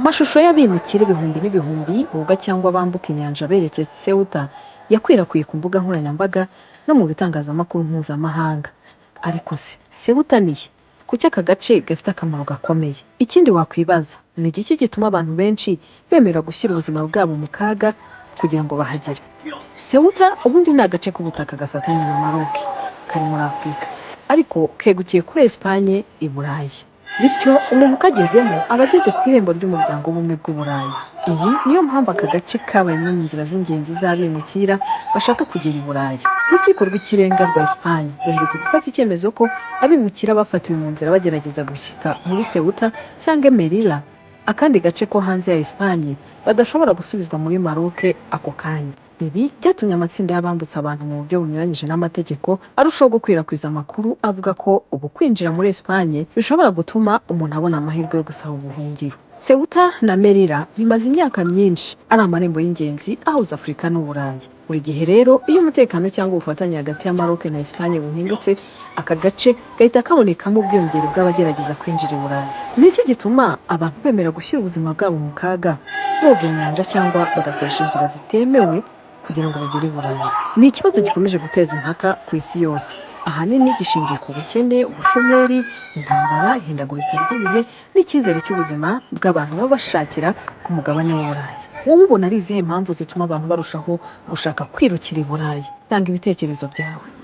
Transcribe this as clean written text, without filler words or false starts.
Amashusho y'abimukira ibihumbi n'ibihumbi boga cyangwa bambuka inyanja berekeza i Ceuta yakwirakwiye ku mbuga nkoranyambaga no mu bitangazamakuru mpuzamahanga. Ariko se Ceuta ni he? Kuki aka gace gafite akamaro gakomeye? Ikindi wakwibaza ni igiki gituma abantu benshi bemera gushyira ubuzima bwabo mu kaga kugira ngo bahagere? Ceuta ubundi ni agace k'ubutaka gafatanye na Maroc kari muri Afurika, ariko kegukiye kuri Espagne i Burayi. Bityo umuntu ukagezemo aba ageze ku irembo ry'Umuryango w'Ubumwe bw'Uburayi. Iyi niyo mpamvu aka gace kabaye imwe mu nzira z'ingenzi z'abimukira bashaka kugera i Burayi. Urukiko rw'Ikirenga rwa Espagne ruherutse gufata icyemezo ko abimukira bafatiwe mu nzira bagerageza gushyika muri Ceuta cyangwa Melilla, akandi gace ko hanze ya Espagne, badashobora gusubizwa muri Maroc ako kanya. Ibi byatumye amatsinda y'abambutsa abantu mu buryo bunyuranyije n'amategeko arushaho gukwirakwiza amakuru avuga ko ubu kwinjira muri Espagne bishobora gutuma umuntu abona amahirwe yo gusaba ubuhungiro. Ceuta na Melilla bimaze imyaka myinshi ari amarembo y'ingenzi ahuza Afurika n'Uburayi. Buri gihe rero iyo umutekano cyangwa ubufatanye hagati ya Maroc na Espagne buhindutse, aka gace gahita kabonekamo ubwiyongere bw'abagerageza kwinjira i Burayi. Ni iki gituma abantu bemera gushyira ubuzima bwabo mu kaga, boga inyanja cyangwa bagakoresha inzira zitemewe kugira ngo bagere i Burayi? Ni ikibazo gikomeje guteza impaka ku isi yose. Ahanini gishingiye ku bukene, ubushomeri, intambara, ihindagurika ry'ibihe n'icyizere cy'ubuzima bw'abantu baba bashakira ku mugabane w'Uburayi. Wowe ubona ari izihe mpamvu zituma abantu barushaho gushaka kwirukira i Burayi? Tanga ibitekerezo byawe.